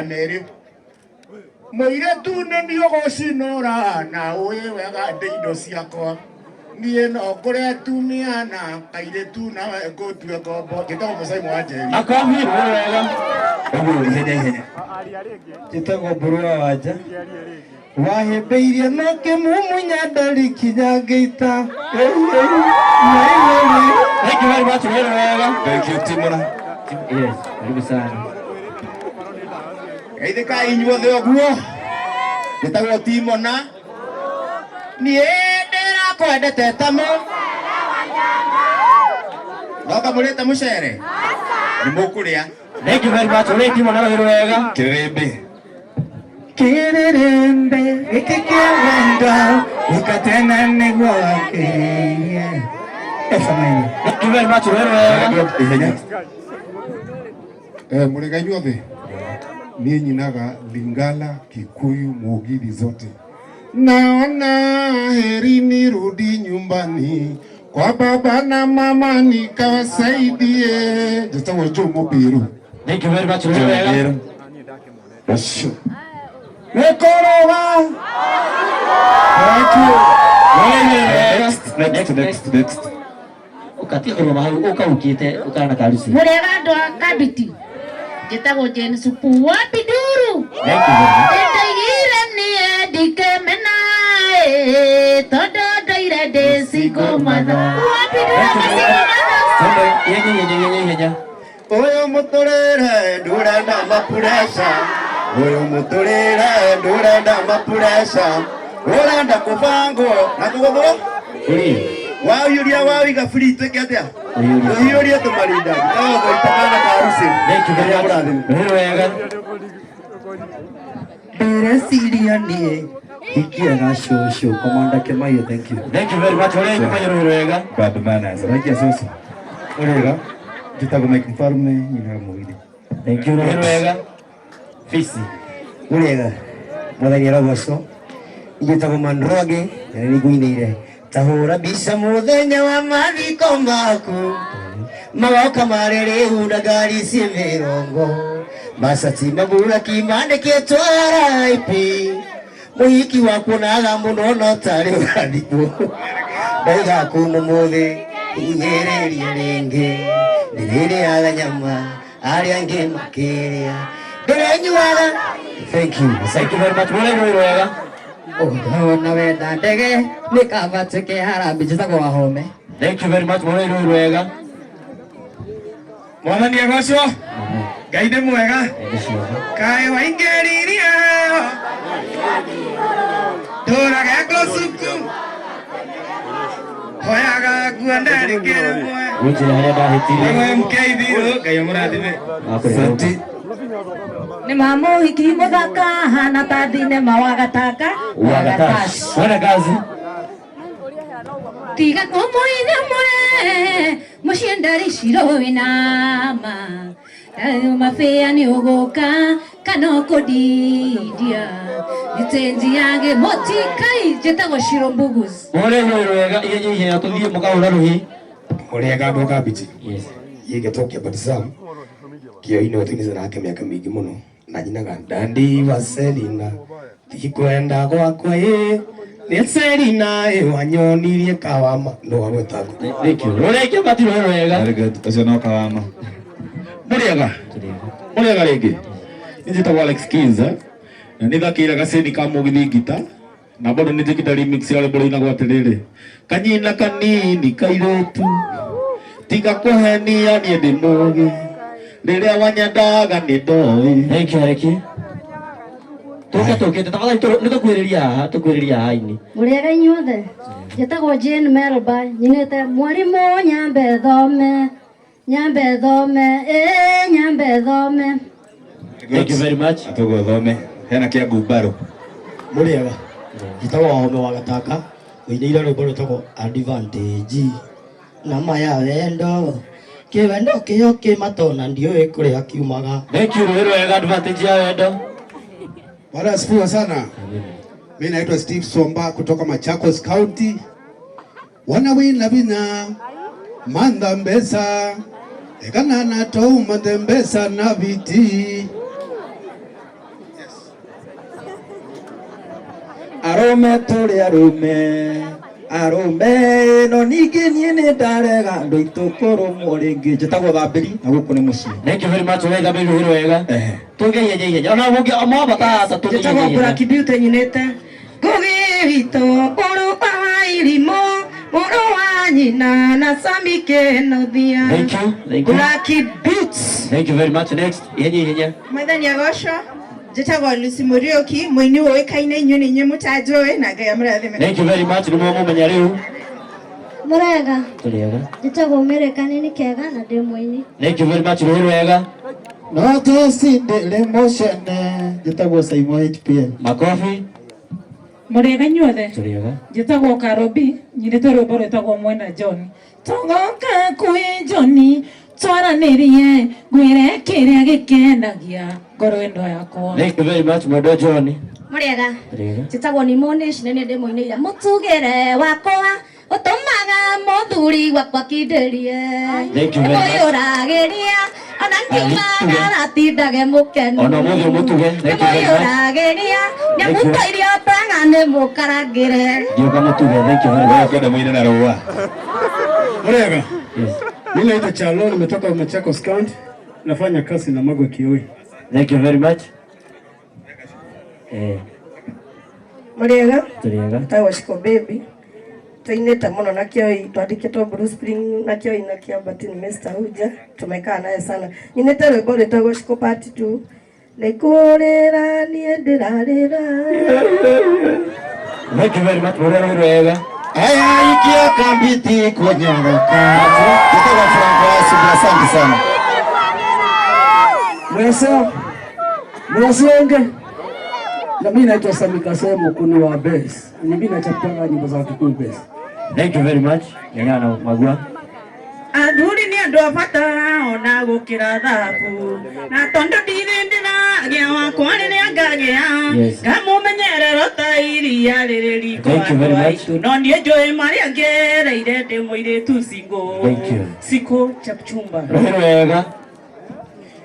Merĩ mũirĩtu nĩ niĩ ũgũcinũra na ũĩ wega ndĩ indo ciakwa niĩ no ngũre atumia na kairĩtu nawe ngũtue ngombo. Njĩtagwo Mũcai wa Njeri. Makobi wega. Ũguo ihenya ihenya. Njĩtagwo Mbũrũ wa Wanja. Wahĩmbĩirie no kĩmumunya ndari kinya ngĩita. Thank you very much. Wega wega. Thank you Timona. Yes, karibu sana. Geithĩkai inyuothe ũguo. Njĩtagwo Timona. Niĩ ndĩrakwendete ta mũ. No kamũrĩte mũcere? Nĩ mũkũrĩa. Thank you very much. Ũrĩ Timona wega wega. Kĩrĩmbĩ. Kĩrĩrĩmbĩ gĩkĩ kĩa wendo gĩkatena nĩguo wakĩrie. Efanaini. Thank you very much. Wega wega. Ihenya. Mũrĩga inyuothe, niĩ nyinaga Lingala, Kikuyu, Mugithi zote. Naona heri nirudi nyumbani kwa baba na mama nikawasaidie. Njĩtagwo Joe Mũbiru. Thank you very much. Wega wega. Acio. Gĩkũrũga. Thank you. Wega. Next, next, next, next. Ũkatia kũrũgama hau ũkaũkĩte ũkana karusi. Mũrĩega andũ a Kabiti, njĩtagwo Jane Supu wa Biduru. Thank you very much. Nĩndoigire niĩ ndikemena ĩ, tondũ ndoire ndĩ single mother. Wa Biduru Thank you ama very single much. mothers. Twende, ihenya ihenya ihenya ihenya. Ũyũ mũtũrĩre ndũrenda mapureca. Ũyũ mũtũrĩre ndũrenda mapureca. Ũrenda kũbangwo na kũgũthwo. Free. Waũiyũria waũiga free twĩke atĩa? Ũiyũrie. Tũiyũrie tũmarinda. Tũgũita kana ka harusi. Thank you very much. Wega wega. Ndĩreciria niĩ hikie gacũcũ. Commander Kĩmaiyo, thank you. Thank you very much. Ũrĩa Kĩmaiyo wega. Bad manners. Raikia cũcũ. Ũrĩga, njĩtagwo Mike Mfalme, nyinaga Mũgithi. Thank you. Wega wega. Fisi. Mũrĩega, mwathani arogocwo. Njĩtagwo Mandroge na nĩ ngũinĩire ta hũra mbica mũthenya wa mathiko maku magoka marĩ rĩu na ngari ciĩ mĩrongo macati maburaki mandĩkĩtwo RIP mũhiki wakuonaga mũno no tarĩ ũrathikwo ndaiga kuma mũthĩ hinyĩrĩrie rĩngĩ ndĩrĩrĩaga nyama arĩa angĩ makĩrĩa ndĩrenyuaga. Thank you. Thank you very much. Wega wega. Ũngĩona wenda ndege nĩ kaba tuĩke harambee. Njĩtagwo Wahome. Thank you very much. Wega wega. Mwathani agocwo. Ngai nĩ mwega. Kaĩ waingĩririe heo ndũrage ngũcuku hoyaga nguone rĩngĩ rĩmwe. Ũnjĩre harĩa ndahĩtirie. Nĩguo MK Thirũ, Ngai amũrathime. Asante. Nĩ mamũhiki mũthaka hana ta thinema wa gataka. Wagatash. Bwana kazi. Tiga kũmũitha mũre mũciĩ ndarĩ ciro wĩna ma mabĩa nĩ ũgũka kana ũkũndidia gĩtĩnji yage mũtikai. Njĩtagwo Shiro Mbugus. Ũrĩa wega ihenya ihenya tũthiĩ mũkahũra rũhĩ. Mũrĩega andũ a Kambiti. Yes. Gĩgetwo Kĩambati Sam. Kĩoinĩ tũinĩte nake mĩaka mĩingĩ mũno na nyinaga Dandi wa Selina tikwenda gwakwa ĩ nĩ Selina ĩ wanyonirie kawama no wagwĩta. Thank you. Ũrĩa Kĩambati wega. Very good. Ũcio no kawama. Mũrĩega. Mũrĩega rĩngĩ. Niĩ njĩtagwo Alex Kinza na nĩ thakĩire gacini ka mũgithi ngita na bado nĩ njĩkĩte remix ya rwĩmbo rũinagwo atĩrĩrĩ kanyina kanini kairĩtu tiga kũhenia niĩ ndĩ mũgĩ rĩrĩa wanyendaga nĩ ndoĩ. Thank you, Areki. Tũke tũkĩte tafadhali nĩ tũkuhĩrĩria haha tũkuhĩrĩria haha ini. Mũrĩega inyuothe, njĩtagwo Jane Melba, nyinĩte mwarimũ nyambe thome nyambe thome ĩ nyambe thome. Thank you very much. Atũgũthome. Hena kĩa ngumbarũ. Mũrĩega, njĩtagwo Wahome wa Gataka, ũinĩire rwĩmbo rwĩtagwo Advantage na maya wendo kĩwendo kĩo kĩmatona ndiũĩ kũrĩa kiumaga. Thank you. Rũĩ wega advantage ya wendo. Bwana asifiwe sana. Mimi naitwa Steve Somba kutoka Machakos County. Wanawina vina manda mbesa ekana na touma mbesa na viti. Arũme tũrĩ arũme arũme no ningĩ niĩ nĩ ndarega andũ aitũ kũrũmwo rĩngĩ. Njĩtagwo Thambĩri na gũkũ nĩ mũciĩ. Thank you very much ũrĩa Thambĩri rũhĩ rwega. Tũnge ihenya ihenya. Ona mũngĩ mwambata aca tũnge Njĩtagwo ihenya. Black Beauty nyinĩte Ngugi witũ mũrũ wa irimũ mũrũ wa nyina na Sami Kĩnuthia. Thank you. Thank you. Black Beauty. Thank you very much. Next. Ihenya ihenya. Mwathani agocwo njĩtagwo Lucy Mũriũki mũini ũĩkaine inyuĩ nĩ inyuĩ mũtanjũĩ na Ngai amũrathime. Thank you very much. Nĩ mwamũmenya rĩu. Mũrega, Tũrĩega. njĩtagwo Mary Kanini Kega na ndĩ mũini. Thank you very much. Rũhĩ rwega. No tũcindĩre mũcene. Njĩtagwo Saimo HPL. Makofi. Mũrĩega inyuothe. Tũrĩega. Njĩtagwo Karobi nyinĩte rwĩmbo rwĩtagwo Mwena John. Tũgoka kwĩ John twaranĩrie ngwĩre kĩrĩa gĩkenagia ngoro ĩno yakwa. Thank you very much mwendwa John. Mũrĩega, Tũrĩega. njĩtagwo Nimonish na nĩ ndĩ mũinĩire mũtugĩre wakwa ũtũmaga mũthuri wakwa kindĩrie. Thank you very much. Nĩmũiyũragĩria ona ngiumaga aratindage mũkenu. Ona ũmũthĩ ũmũtuge. Thank you very much. Nĩmũiyũragĩria nĩamũtwa irio twanga nĩmũkarangĩre. Ngĩũka mũtuge. Thank you very much. Kwenda mũine na rũa. Murega. Mimi naitwa Chalo, nimetoka Machakos County, nafanya kazi na Magwe Kioi. Thank you very much. Eh, Mũrĩega, tũrĩega. njĩtagwo Shiko Baby tũinĩte mũno na Kĩoi twandĩkĩtwo Blue Spring na Kĩoi na Kĩambatini Mr. Huja tumekaa naye sana. Nyinĩte rwĩmbo rwĩtagwo Shiko Part 2 nĩkũrĩra niĩ ndĩrarĩra. Thank you very much. Mũrĩa rũhĩ rwega. Aya ikia kambiti kunyoroka. Njĩtagwo Franco Asubra, asante sana. Mweseo Mwesonge. Na mimi naitwa Sami Kasemo kuni wa bass. Ni mimi nachapanga nyimbo za Kikuyu bass. Thank you very much. Nyanya na Magua. Athuri nĩ andũ a bata ona gũkĩra thabu na tondũ ndirĩ ndĩragĩa wakwa rĩrĩa ngagĩa Yes. ngamũmenyerera ta iria rĩrĩ riko Thank you very andũ much. aitũ no niĩ njũĩ marĩa ngereire ndĩ mũirĩtu single. Thank you. Siko Chepchumba. Rũhĩ rwega.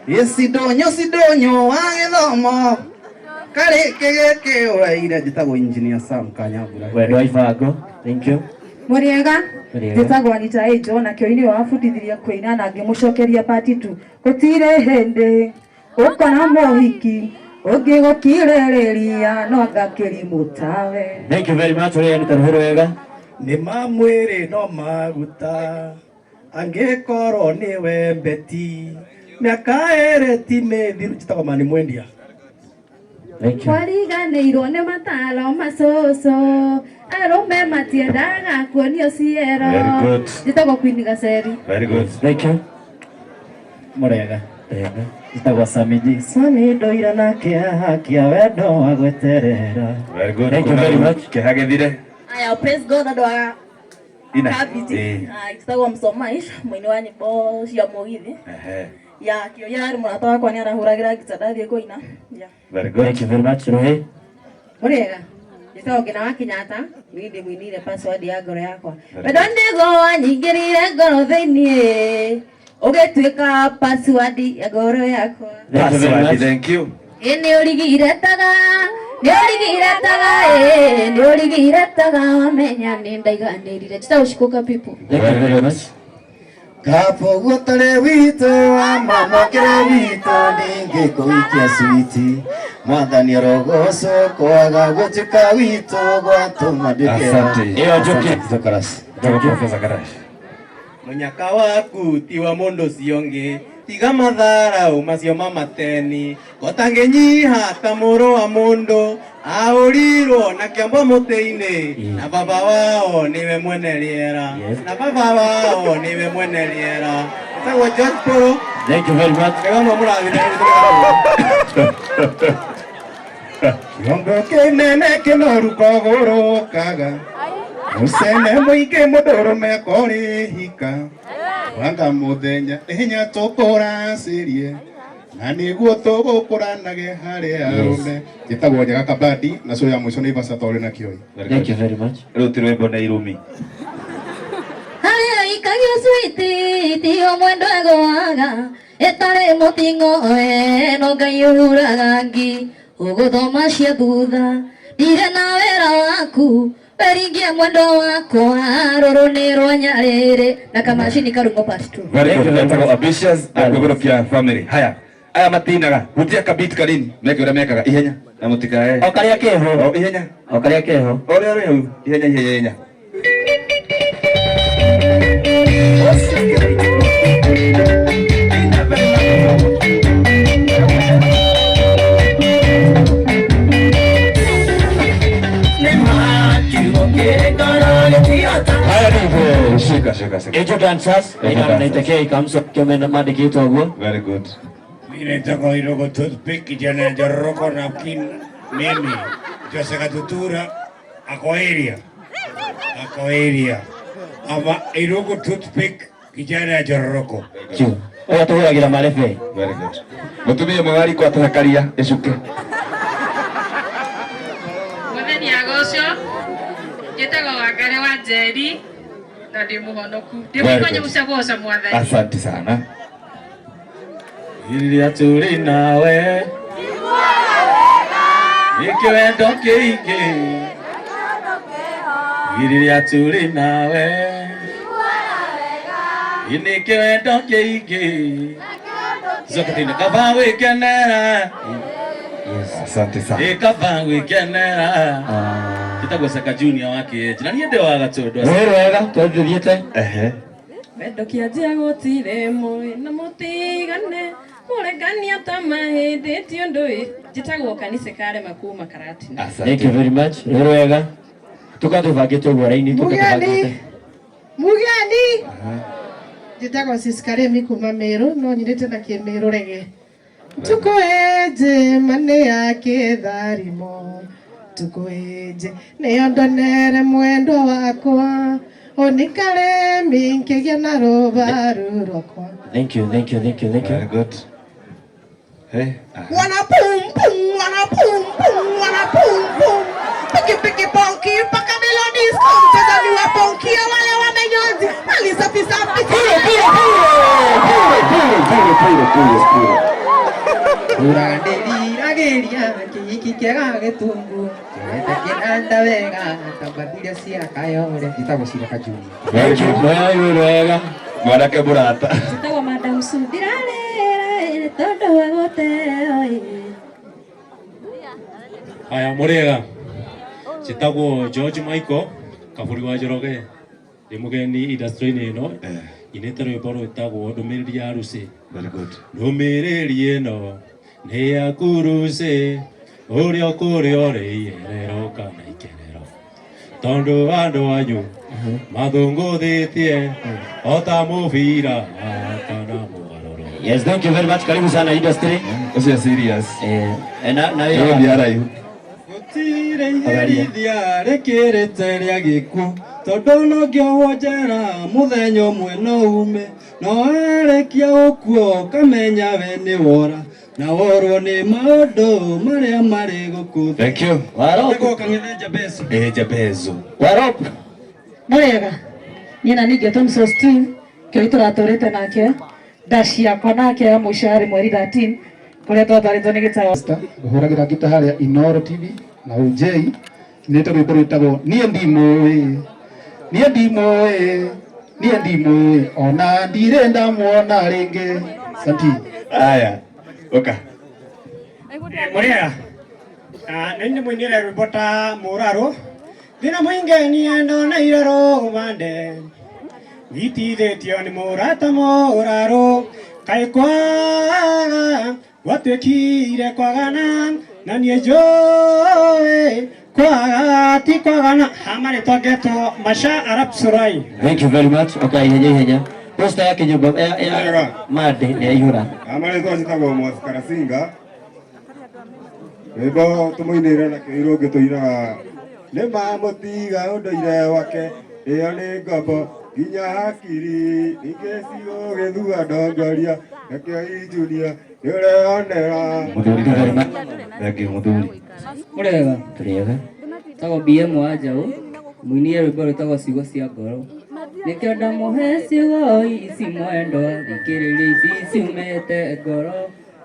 Gĩcidonyo cidonyo wa gĩthomo karĩ kĩgĩkĩ ũraire. Njĩtagwo Engineer Sam Kanyambura. Wendwa Ibango. Thank you. Mũrĩega. Mũrĩega. Njĩtagwo Anita Angel na Kĩoi nĩwe wabundithirie kũina na ngĩmũcokeria part 2 gũtirĩ hĩndĩ ũkona mũhiki ũngĩgũkirĩrĩria no anga kĩrimũ tawe. Thank you very much. Ũrĩa Anita rũhĩ rwega. Nĩ mamwĩrĩ no maguta angĩkorwo nĩwe mbeti mĩaka ĩrĩ ti mĩthiru. Njĩtagwo Mani Mwendia. Thank you. Wariganĩirwo nĩ mataro macũcũ arũme matiendaga kuonio ciero. Very good. Njĩtagwo Queen Gaceri. Very good. Thank you. Mũrĩega. Tũrĩega. Njĩtagwo Sami G. Sami ndoira na kĩeha kĩa wendo wa gweterera. Very good. Thank you very much. Kĩeha gĩthire. Aya, praise God andũ a Ina. Kabiti. Ĩĩ. Ah, njĩtagwo Msomaish mũini wa nyĩmbo cia mũgithi. Ehe. Ya Kĩoi arĩ mũrata wakwa nĩ arahũragĩra ngita ndathiĩ kũina. Ya. Very good. Thank you very much. Rũhĩ. Mũrĩega, njĩtagwo Ngina wa Kenyatta niĩ ndĩmũinĩire password ya ngoro yakwa. Wendo nĩguo wanyingĩrire ngoro thĩiniĩ ũgĩtuĩka password ya ngoro yakwa. Thank you very Password, much. Thank you. Ĩ nĩ ũrigire taga, nĩ ũrigire taga, ĩ nĩ ũrigire taga wamenya nĩ ndaiganĩrire. Njĩtagwo Shikuka People. Thank you very much. Kabogo tare witũ wa mama kĩrĩ witũ ndingĩkũikia switi mwathani arogocwo kwaga gũtuĩka witũ gwatũma nduĩke Asante. Ĩyo Njoki. Njĩtagwo Professor Karash. Mũnyaka waku ti wa mũndũ ũcio ũngĩ tiga matharau macio mamateni kotangĩnyiha ta mũrũ wa mũndũ aũrirwo na kĩambo mũtĩ-inĩ na baba wao nĩwe mwene rĩera na baba wao nĩwe mwene rĩera. Njĩtagwo George Poro. Thank you very much. Ngai amũrathime. Kĩongo kĩnene kĩnoru kogũrũkaga mũcene mũingĩ mũndũrũme korĩhika wanga mũthenya nĩ hinya tũkũracĩrie na nĩguo tũgũkũranage harĩ arũme. Njĩtagwo Nyaga Kabadi na show ya mũico nĩ Ivasa Torĩ na Kĩoi. Thank you very much. Rĩu ti rwĩmbo na irumi. Harĩa ikagia Ĩtinagio switi tiyo mwendo egwaga ĩtarĩ mũting'o no Ngai ũhuraga ngi ũgũthoma cia thutha ndirĩ na wĩra waku weringie mwendo wakwa rũrũ nĩ rwa nyarĩrĩ na kamacini karungo part 2. Very good. Etagwo Ambitious na kwĩgũrũkia family. Haya. Aya matinaga. Hutia kabit kanini. Meke ũrĩa mekaga ihenya na mũtikae. O karĩa keho. O ihenya. O karĩa keho. O ũrĩa ũrĩ hau. Ihenya ihenya ihenya. Haya ndivyo. Shika shika shika. Angel Dancers Angel na Dancers. naitekea ikamso kio mandikitwo guo. Very good. Mimi naitwa Irogo Toothpick, kijana ya Joroko napkin mimi. Jose Gatutura ako area. Ako area. Ama Irogo Toothpick, kijana ya Joroko. Ũrĩa tũhũragĩra marebe. Very good. Mũtumia mwega riko atũhakaria ĩcuke. Mwathani agocwo njĩtagwo Wangari wa Njeri na ndĩ mũhonoku ndĩ Very mũikonye good. mũcagoca Mwathani. Asante sana. Iria tũrĩ nawe nĩkĩwendo kĩingĩ Iria tũrĩ nawe nĩkĩwendo kĩingĩ Coka tene kaba gwĩkenera. Asante sana. Ĩ kaba gwĩkenera. Njĩtagwo Saka Junior wa Kĩenji na niĩ ndĩ wa Gatũndũ. Wĩ wega twathiĩte. Ehe. Wendo kĩanjia gũtirĩ mũĩ na mũtigane mũrekania ta mahĩndĩ ti ũndũ ĩ njĩtagwo Kanise Karema kuma Karatina. Thank you very much. Wĩ wega. Tuka tũbangĩte ũguo raini tuka Mugeni. tũbangĩte. Mugeni njĩtagwo Siskaremi kuma Meru no nyinĩte na kĩmĩrũ rege Tukũ ĩnjĩ ma nĩ ya kĩtharimo Tukũ ĩnjĩ nĩyo ndonere mwendwa wakwa ũnikaremi nkĩgĩa na rũbaru rwakwa. Thank you, thank you, thank you, thank you. Very good. Hey. Wana pum pum, wana pum pum, wana pum pum. Piki piki ponki, paka melodies mchezo ni wa ponki, wale wamenyonzi, mali safi safi. Puro, puro, puro, puro, puro, puro, puro. Ũrandirirageria kĩhiki kĩega gĩtungu kĩwete kĩnanda wega tambathiria cia kayore njĩtagwo Shiraka Junior. Very good. Wĩ wega. Mwanake mũrata. Njĩtagwo Madam Sue ndirarĩra ĩrĩ tondũ wa gũteo ĩ. Haya mũrĩega njĩtagwo George Michael kaburi wa Njoroge ndĩ mũgeni industry-inĩ ĩno nyinĩte rwĩmbo rwĩtagwo ndũmĩrĩri ya Lucy. Very good. Ndũmĩrĩri ĩno nĩ yaku Lucy ũrĩa ũkũrĩa ũrĩ iyerero kana ikerero tondũ andũ anyu mathũngũthĩtie o ta mũbira kana mũgarũro. Yes, thank you very much. Karibu sana industry. Ũcio serious. Eh, na na Nĩ ũthiĩ haraihu. Gũtirĩ iherithia rĩkĩrĩte rĩa gĩkuũ tondũ no ngĩohwo njera mũthenya ũmwe no ume no warĩkia gũkua ũkamenya we nĩ wora na worwo nĩ maũndũ marĩa marĩ gũkũ thĩ. Thank you. Warop. Kang'ethe Jabezo. Eh, Jabezo. Warop. Mũrĩega niĩ na ningĩ Thompson Steve kĩo tũratũrĩte nake ndaci yakwa nake ya mũico yarĩ mweri 13 kũrĩa twatwarĩtwo nĩ gĩtawa. Ngũhũragĩra ngita harĩa Inoro TV na UJ nĩte rwĩmbo rwĩtagwo niĩ ndimũĩ niĩ ndimũĩ niĩ ndimũĩ ona ndirĩ ndamuona rĩngĩ. Santi. Haya. Oka. Mũrĩega nĩ nĩ mũinĩre rwĩmbo ta mũrarũ thĩna mũingĩ niĩ ndoneire rũmande witithĩtio nĩ mũrata mũrarũ kaĩ kwaga gwatuĩkire kwagana na niĩ njũĩ kwaga ti kwagana hamarĩtwa ngetwo Masha Arap Surai. Thank you very much. Okay, ihenya ihenya. Posta yake nyumba ya ya mande nĩ yaihũra. Amarĩtwa njĩtagwo Mwas Karasinga rwĩmbo tũmũinĩre na kĩirũ ũngĩ tũinaga nĩ mamũtiga ũndũire wake ĩyo nĩ ngombo nginya hakiri ningĩ cigũgĩthua ndongoria nakĩo injunia nĩ ũreyonera. Mũthuri. Thank you mũthuri. Mũrĩega. Tũrĩega. Tagwo BM wa Njaũ mũini rwĩmbo rwĩtagwo ciugo cia ngoro. Nĩkĩo ndamũhe ciugo ici mwendwa, thikĩrĩria ici ciumĩte ngoro.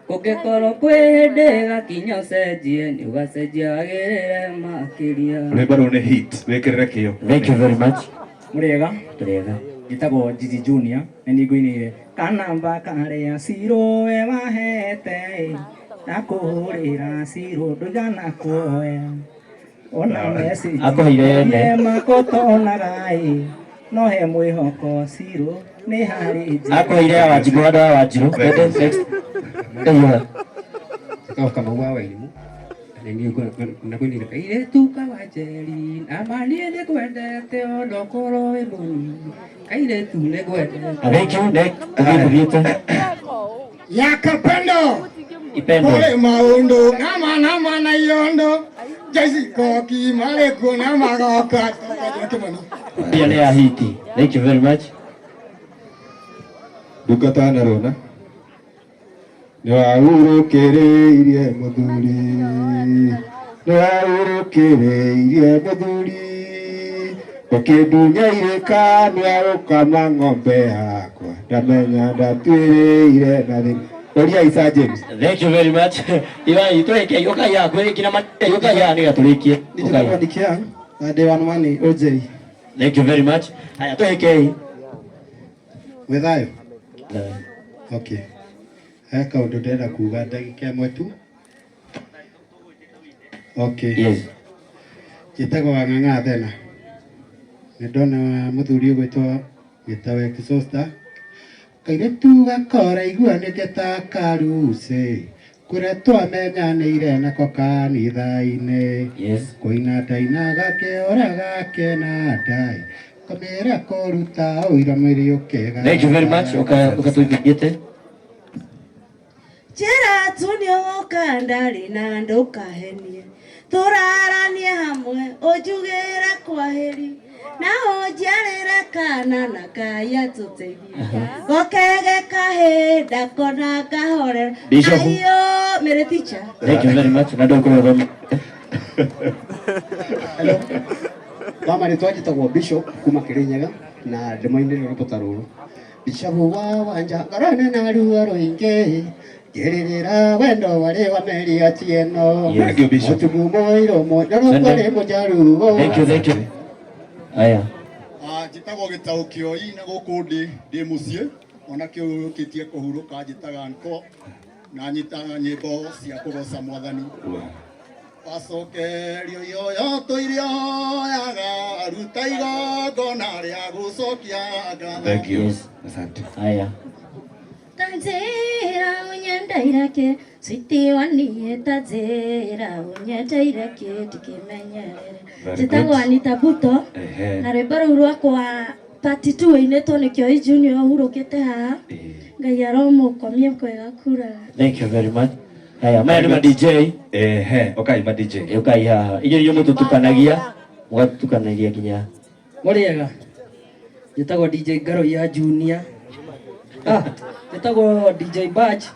Kũngĩkorwo kwĩ hĩndĩ gakinya ũcenjie, nĩ ũgacenjia wagĩrĩre makĩria. Rwĩmbo rũu nĩ hit, wĩkĩrĩre kĩyo. Thank you very much. Mũrĩega? Tũrĩega. Njĩtagwo Gigi Junior, nĩ niĩ ngũinĩire kanamba karĩa Ciro we wahete ndakũhũrĩra Ciro ndũigana kuoya ona message Akũheire ene. makotonaga ĩ no he mwĩhoko Ciro nĩ harĩ njĩra. Akũheire ya Wanjikũ handũ ha Wanjirũ. Twende next. Kaiwa. Njĩtagwo Kamau wa Wairimu na nĩ niĩ ngũinĩire kairĩtu ka Wanjeri na ma niĩ nĩngwendete onokorwo wĩ mũnini kairĩtu nĩngwendete. Thank you. Next. Tũthiĩ tũthiĩte. Yakapendo Ipendo. kũrĩ maũndũ nama nama na iondo jaicikoki marĩ kuo na magoka Kĩmani. Pia nĩ ya hiti. Thank you very much. Ndungata na rũna nĩ wahurũkĩrĩirie mũthuri nĩ wahurũkĩrĩirie mũthuri ũkĩndunya irĩka nĩarũkama ng'ombe yakwa ndamenya ndatuĩrĩire na thĩ ũria Isa James. Thank you very much. Iwai tũrĩkie ũkai haha kwĩ nginya ũkai haha nĩgetha tũrĩkie. Ũkai. Njĩtagwo Dikiang na ndĩ wa Mani OJ. Thank you very much. Haya tũhĩkei. Wĩ thayũ? Okay. He kaũndũ ndĩrenda kuga ndagĩka ĩmwe tu. Okay. Yes. Njĩtagwo Wang'ang'a Athena. Nĩ ndona mũthuri ũgwĩtwo Gĩtawe Exhauster. Kairĩtu gakora iguanĩte ta karucĩ kũrĩa twamenyanĩire nako kanitha-inĩ. Yes. Kũina ndainaga ngĩũraga kĩnandai kamĩra kũruta ũira mwĩrĩ ũkĩga. Thank you very much. Ũka ũtũingĩte. Njĩra tu nĩũgũka ndarĩ na ndũkahenie tũraranie hamwe ũnjugĩre kwaheri na ũnjiarĩre kana na Ngai atũteithie gokege kahĩnda kona ngahorera. Bishop. Aiyo Mary teacher. Thank you very much. Na ndũkũrwo thoma. Kwa marĩtwa njĩtagwo Bishop kuma Kĩrĩnyaga na ndĩmoinĩre rwĩmbo ta rũrũ Bishop wa Wanja ngoro nena ruo rũingĩ njĩrĩrĩra wendo warĩ wa Mary Atieno. Yes. Thank you, Bishop. Mũtugu mũirũ mũnyorokwo Sende. nĩ mũjaruo. Thank you, thank you. Haya. Njĩtagwo Gĩtaũ Kĩoi na gũkũ ndĩ ndĩ mũciĩ ona kĩu yũkĩtie kũhurũka njĩtaga nko na nyitaga nyĩmbo cia kũgoca mwathani wacokerio ioyo tũirioyaga ruta igongona rĩa gũcokia ngatho. Thank you. Asante. Haya. Tanzira unyendeire switi waniĩ tanzira unyendeire kĩ ndikĩmenyerere. Very Njĩtagwo good. Anita Buto Ehe. na rwĩmbo rũu rwakwa part 2 ĩinĩtwo nĩ Kĩoi Junior ũhurũkĩte haha. Ngai aromũkomia kwega kuraga. Thank you very much. Haya, maya nĩ ma DJ. Ehe, ũkai ma DJ. Ũkai haha. Inyuĩ inyuĩ mũtũtukanagia, mũgatutukanagia nginya. Mũrĩega? Njĩtagwo DJ Ngaro ya Junior. Ah, njĩtagwo DJ Badge.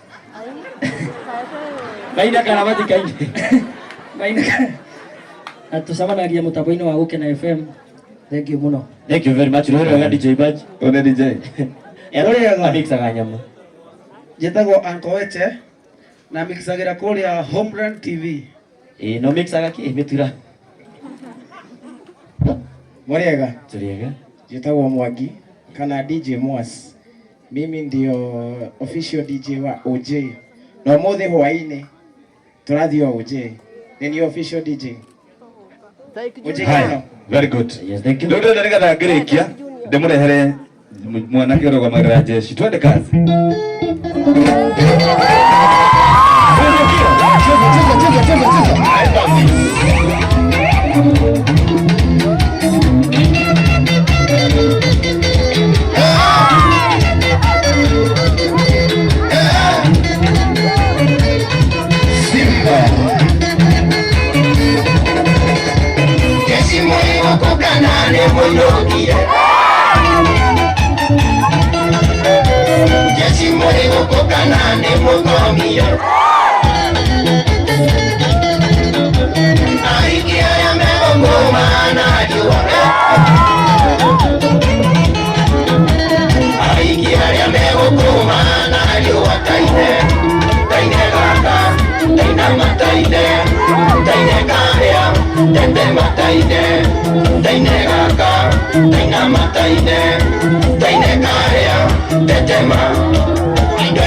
Maina kana matikaine. Maina. Na tũcemanagia mũtambo-inĩ wa Gũkena FM. Thank you mũno. Thank you very much. Rũĩ rwega DJ Badge. One DJ. Mũrĩega. Amixaga nyama. Njĩtagwo Uncle Weche na mixagĩra kũrĩa Homeland TV. Ĩĩ no mixaga kĩ mĩtura. Mũrĩega? Tũrĩega. Njĩtagwo Mwangi kana DJ Mwas. Mimi ndio official DJ wa OJ. Na ũmũthĩ hwaĩ-inĩ tũrathiĩ OJ. Nĩ niĩ official DJ. OJ Haya, Kano. very good. Yes, thank you. Rĩu ndĩrenda nĩgetha ngĩrĩkia ndĩmũrehere mwanake ũrũgamagĩrĩra jeshi. Twende kazi. Jeshi muhimu kugana nĩ mũinũkire Jeshi muhimu kugana nĩ mũthomire Aingĩ arĩa megũkũma na riũa. Taine karĩa tetema taine taine gaka tainama taine taine karĩa tetema indo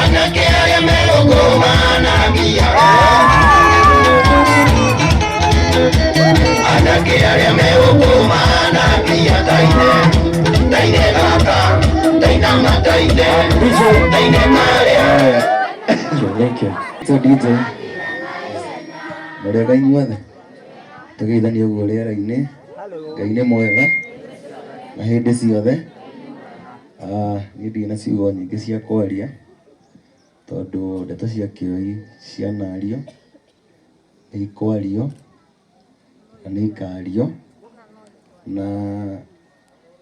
Anake arĩa megũkũmanamia anake arĩa megũkũmanamia taine taine gaka tainama taine taine karĩa. Thank you. So DJ mũrĩega inyuothe tũgeithanie ũguo rĩera-inĩ. Ngai nĩ mwega na hĩndĩ ciothe. Niĩ ndirĩ na ciugo nyingĩ cia kwaria tondũ ndeto cia Kĩoi cianario nĩ ikwario na nĩ ikario na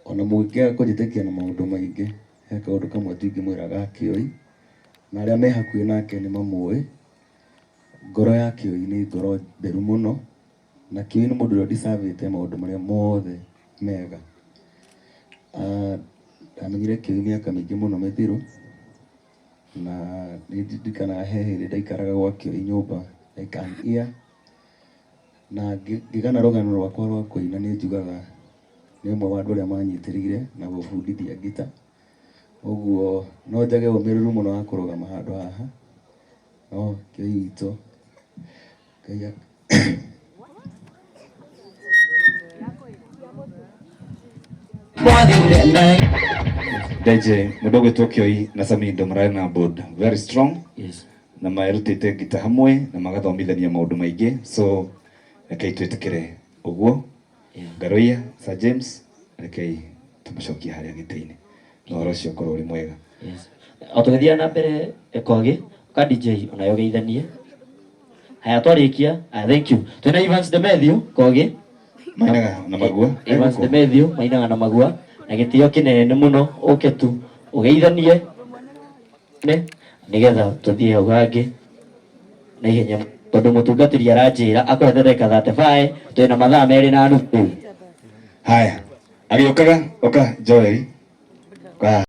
ona mũngĩaga kũnjĩtĩkia na maũndũ maingĩ, he kaũndũ kamwe tu ingĩmwĩra ga Kĩoi na arĩa me hakuhĩ nake nĩ mamũĩ. Ngoro ya Kĩoi nĩ ngoro theru mũno na Kĩoi nĩ mũndũ ũrĩa deserve maũndũ marĩa mothe mega. Ndamenyire Kĩoi mĩaka mĩingĩ mũno mĩthiru na nĩ ndirikanaga he hĩndĩ ndaikaraga gwa Kĩoi nyũmba like an year na ngĩgana rũgano rwakwa rwa kũina nĩ njugaga nĩ ũmwe wa andũ arĩa manyitĩrĩire na gũbundithia ngita. Ũguo no njage ũmĩrĩru mũno wa kũrũgama handũ haha no Kĩoi witũ Ngai DJ mũndũ ũgwĩtwo Kĩoi na Samindo mararĩ na board very strong. Yes. Na merutĩte ngita hamwe na magathomithania maũndũ maingĩ, so rekei twĩtĩkĩre ũguo. Ngaroia Sir James, rekei tũmũcokie harĩa gĩtĩ-inĩ na ũhoro ũcio ũkorwo ũrĩ mwega. Yes. O tũgĩthiaga na mbere kwagĩ ka DJ onayo geithanie. Haya twarĩkia, thank you. Twĩna Evans Demethiu Kogi. Mainaga na magua. Evans Demethiu mainaga na magua na gĩtĩo kĩnene mũno ũke tu ũgeithanie ne nĩgetha tũthiĩ hau hangĩ na ihenya tondũ mũtungatĩri aranjĩra akorete ndagĩka 35 twĩna mathaa 2.5 rĩu. Haya, agĩũkaga ũka Joel. Ka